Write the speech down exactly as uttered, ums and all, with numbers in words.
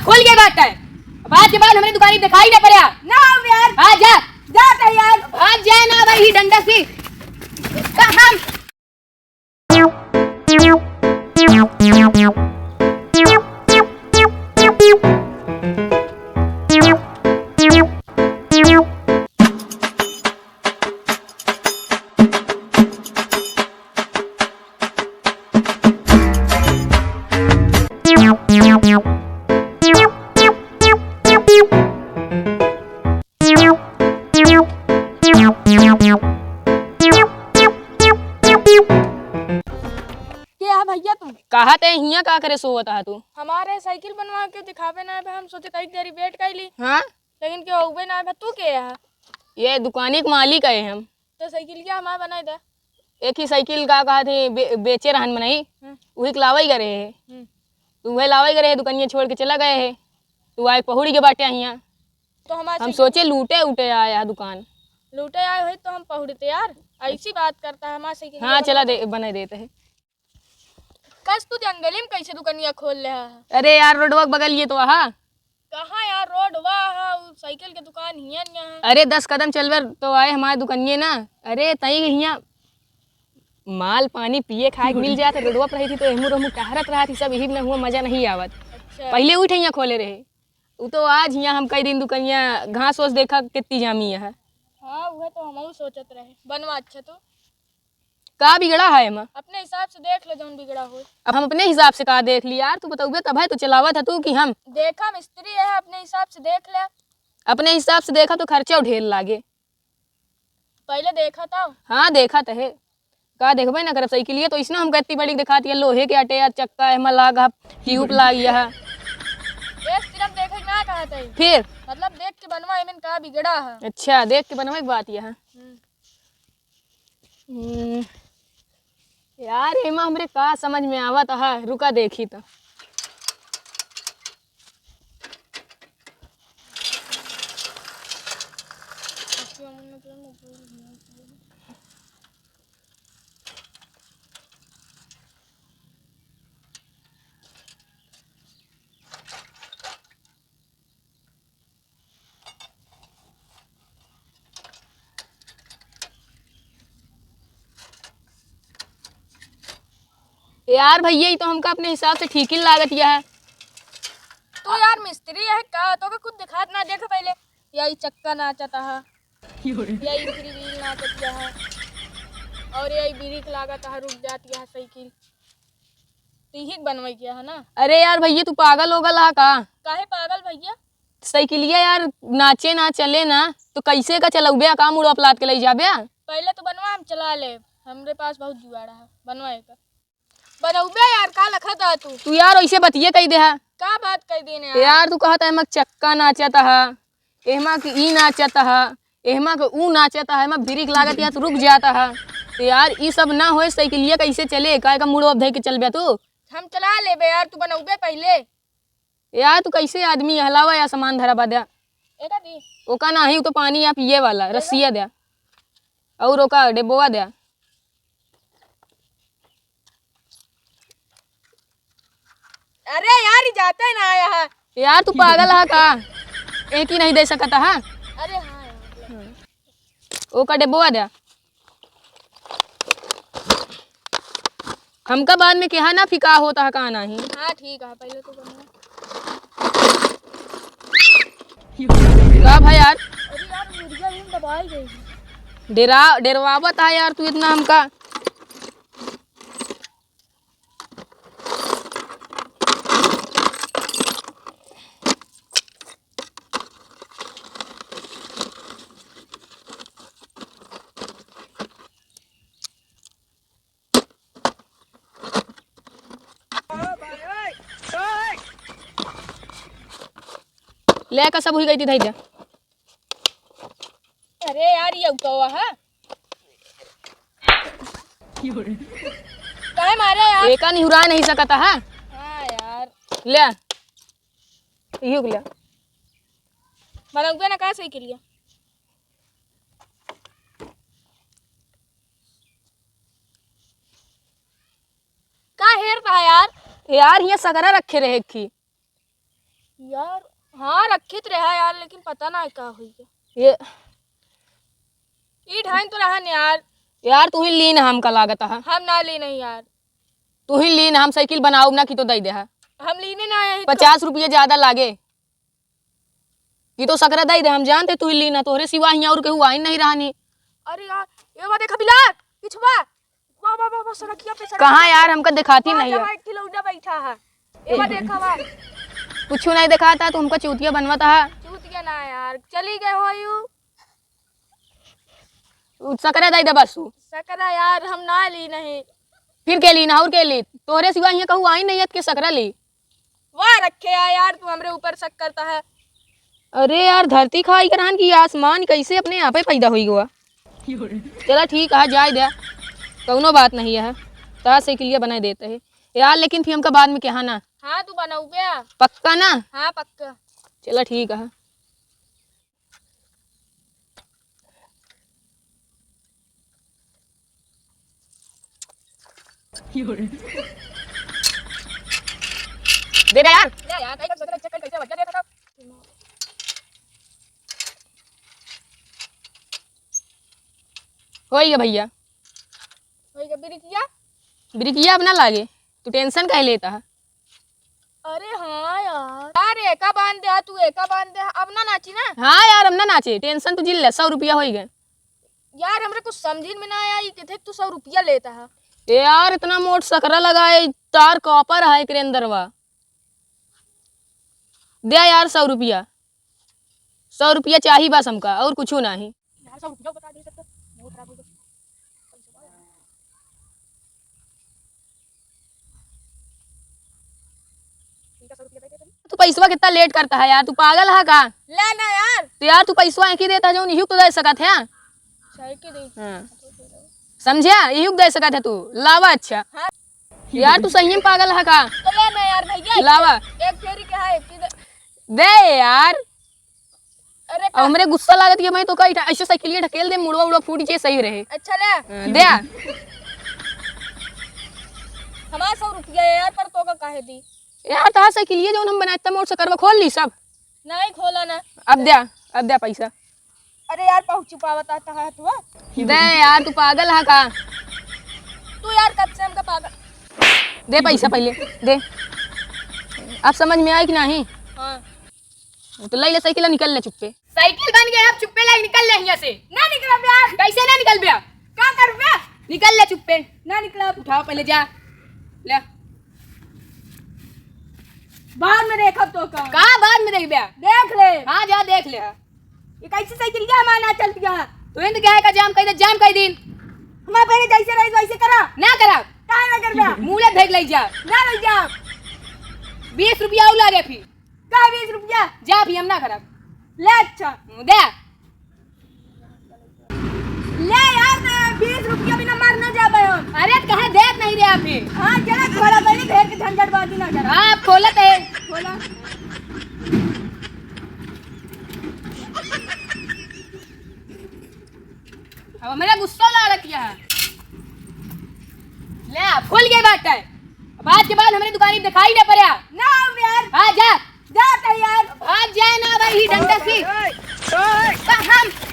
खुल गए बात है। अब आज के बाद हमरे दुकानी दिखाई ना पड़े। ना आओ यार। आ जा। जा तो यार। आ जा ना भाई, ही डंडा सी। कहाँ? के है भैया तू? कहा ते हियाँ का करे सोवत हा तू? हमारे साइकिल बनवा के दिखावे ना है, हम सोचे तई देरी वेट कर ली। हाँ? लेकिन के होबे ना है, तू के है? ये दुकानी के मालिक है हम। तो साइकिल क्या हमार बनाए दे? एक ही साइकिल का कहा थे बे-, बेचे रहन मनई, हम्म। उही के लावई करे है। हम्म। तो उहे लावई करे है, दुकनिया छोड़ के चला गए है। तू आए पहुड़ी के बाटे हियाँ। तो हमार हम साइकिल सोचे लूटे उटे आया दुकान। लूटे आए होई तो हम पहुड़ते यार, ऐसी बात करता है हमार साइकिल हाँ, के चला बनाए दे, बनाए देते है। कस तू जंगली में कैसे दुकनिया खोल ले हा? अरे यार, रोडवा के बगल ये तो आहा। कहाँ यार, रोडवा हा, उ साइकिल के दुकान हिया न यहाँ। अरे, दस कदम चलबे तो आए हमारे दुकनिये ना। अरे, तई हिया माल पानी पिए खाए के मिल जात, रोडवा पर रही थी तो एहमू रहमू टहरत रहा थी सब, यही बिना हुआ मजा नहीं आवत। अच्छा। पहले उठ हिया खोले रहे, उ तो आज हिया हम कई दिन दुकनिया घास ओस देखा कितनी जामी है। हाँ, वह तो हम सोचत रहे। बनवा अच्छा तो। का बिगड़ा है एमा? अपने हिसाब से देख ले जौन बिगड़ा होई। अब हम अपने हिसाब से का देख ली यार, तू बतउबे तब है तो चलावत है तू कि हम? देखा मिस्त्री है, अपने हिसाब से देख ले। अपने हिसाब से देखा तो खर्चा ढेर लागे। पहले देखा तो। हाँ, देखा तो है। का देखबे ना करब, साइकिलिया तो इसना हमका इतनी बड़ी दिखाती है, लोहे के अटे या चक्का है, एमा लाग है, ट्यूब लाग यह। ए, सिर्फ देखे ना कहत है। फिर? मतलब देख के बनवा, एमन का बिगड़ा है। अच्छा, देख के बनवा एक बात यह है। हम्म। हम्म, यार, एमा हमरे का समझ में आवत ह, रुका देखी त। यार भैया, ई तो हमका अपने हिसाब से ठीक ही लागत यह। तो यार मिस्त्री है का, तोके कुछ दिखात ना, देख पहले, या ई चक्का नाचत ह, या ई फ्री व्हील नाचत यह, और या ई ब्रेक लागत ह, रुक जात यह साइकिल। तो यही बनवाई किया है ना? अरे यार भैया, तू पागल हो गल हा का? काहे पागल भैया? साइकिलिया यार नाचे ना, चले ना, तो कैसे का चलउबे? का मुड़वा पलात के लई जाबे? पहले तो बनवा, हम चला ले, हमरे पास बहुत जुगाड़ है, बनवाए का। बनउबे यार, का लखत है तू? तू यार ऐसे बतिये कही दे है। का बात कही देने यार? यार तू कहत है, एमा चक्का नाचत है, एमा के ई नाचत है, एमा के ऊ नाचत है, एमा ब्रेक लागत है तो रुक जात है। तो यार ई सब ना होए, साइकिलिया कैसे चले? काय का मुड़वा धइ के चलबे तू? हम चला लेबे यार, तू बनउबे पहले। यार तू कैसे आदमी है? लावा या सामान धरा बा द्या। एका दी। ओका नाही, उ तो पानी या पिए वाला, एका? रस्सिया द्या। और ओका डेब्बोवा द्या। अरे यार, ई जाते ना आया है। यार तू पागल है का? एक ही नहीं दे सकता है। अरे हाँ यार। ओका डेब्बोवा द्या। हमका बाद में कहा ना फिर का होता है, का नाही। हाँ, ठीक है, पहले तो बनवा। का भाई यार? अरे यार, मुर्गिया भी दबाई गई। डेरा, डेरवावत है यार तू इतना हमका। ले का सब हुई गई थी, धई दे। अरे यार, ये तो है। काहे मारे यार? एका निहुरा नहीं सकता है। हाँ यार। ले। इहो के ले। बनउबे ना का साइकिलिया? का हेरत है यार? यार, ये सगरा रखे रहे की। यार, हाँ, रखित रहा यार, लेकिन पता ना का हुई है। ये ई ढाइन तो रहन यार। यार, तू ही लीन हमका लागत है। हम ना लीन है यार। तू ही लीन, हम साइकिल बनाउब ना कि तो दई दे है। हम लीने ना आए हैं तो। पचास रुपये ज्यादा लागे कि तो सकरा दई दे, हम जानते तू ही लीन है, तोहरे सिवा हियाँ और केहू आइन नहीं रहनी। अरे यार, ये बा देखा बिलार, पिछवा। वाह, वाह, वाह, वाह, सड़किया पे, सड़किया कहाँ पे। यार, हमका देखाती वाह, नहीं है। जहाँ एक खिलौना बैठा है। ये बा देखा, वाह। कुछ नहीं देखाता, तू हमका चूतिया बनवाता है। चूतिया ना यार, चली गए हो यू। उ सकरा दई दे बस तू। सकरा यार, हम ना ली नहीं। फिर के ली ना, और के ली? तोहरे सिवा हियाँ कहू आई नहीं है कि सकरा ली। वाह रखे है यार, तू हमरे ऊपर शक करता है। अरे यार, धरती खाई करहन कि आसमान कैसे अपने आपे पैदा होई गवा। चला ठीक है, जाए दे, कौनो बात नहीं है, तोहार साइकिलिया बनाए देते है यार, लेकिन फिर हमका बाद में कहा ना। हाँ, तू बनाऊ बे। पक्का ना? हाँ, पक्का। चला ठीक है। दे दे यार। ले यार, कहीं का चक्कर, चक्कर कैसे बच्चा देखा था? होई गे भैया। होई गे बिरिकिया? बिरिकिया अब ना लागे, तू tension काहे लेता है? अरे हाँ यार। यार, एका बांध दे, तू एका बांध दे, अब ना नाची ना। हाँ यार, अब ना नाचे, tension तू जिन ले, सौ रुपया होई गए। यार, हमरे कुछ समझिन में ना आया, ये किथे तू सौ रुपया लेता है। ए यार, इतना मोट सकरा लगा है, तार copper है एकरे अंदरवा। दे यार, सौ रुपया, सौ रुपया चाही बस हमका, और कुछ नहीं। यार, सब रुक जाओ, बता दे, सब तो मूड खराब हो गया। तू पैसवा कितना late करता है यार, तू पागल है का? ले ना यार। तो यार, तू पैसवा एक ही देता है, जौन इही को दे सकत है। सही की दे। हाँ। समझा? इही को दे सकत है तू। लावा अच्छा। हाँ। यार, तू सही में पागल है का? तो ले ना यार भैया। लावा। एक फेरी के है, एक ही दे। दे यार। अरे अब का? हमरे गुस्सा लागत कि मैं तो का इठा-, ऐसे साइकिलिया ढकेल दे, मुड़वा उड़वा फूट जाए, सही रहे। अच्छा ले। हाँ, दे। हमार सौ रुपया है यार, पर तो का काहे दी? यार, तोहार साइकिलिया जौन हम बनाए, तब मोर से करवा खोल ली सब। नहीं खोला ना। अब दे, अब दे पैसा। अरे यार, पहुँच चुका बता तहा तू। दे यार, तू पागल है का? तू यार कब से हमका पागल। दे पैसा पहले, दे। अब समझ में आई कि नहीं? हाँ। तो ले ले साइकिल, निकल ले चुप्पे। साइकिल बन गए, अब चुप्पे लाई, निकल ले हियाँ से। ना निकलब यार। कैसे ना निकलबे? का करबे? निकल ले चुप्पे। ना निकलब। उठाओ पहले, जा। ले। बाद में देखब तो का। का बाद में देखबे? देख ले। हाँ, जा देख ले। ये कैसे साइकिल क्या हमारा ना चलती है? तो इंद क्या है का जाम कह दे, जाम कह दिन। हमारे पहले जैसे रही वैसे करा। ना करा। काहे ना करबे? मुँह ले फेंक ले जा। ना ले जा। बीस रुपया और लागे फिर। का बीस रुपया? जा भी हम ना करब। ले अच्छा। दे। ले यार, मैं बीस रुपया बिना मार ना जाबे हम। अरे कहे देत नहीं रे अभी। हाँ, चला खोला पहले, घर के झंझट बाजी ना कर। हाँ, खोलत है। खोला। अब मेरा गुस्सा ला रखिया है। ले, अब खुल गए बात है। अब आज के बाद हमारी दुकान दिखाई ना पड़ा। ना अब यार। हाँ, जा। जा तैयार। भाग जाए ना भाई, ही डंडा से। ओए, ओए। हम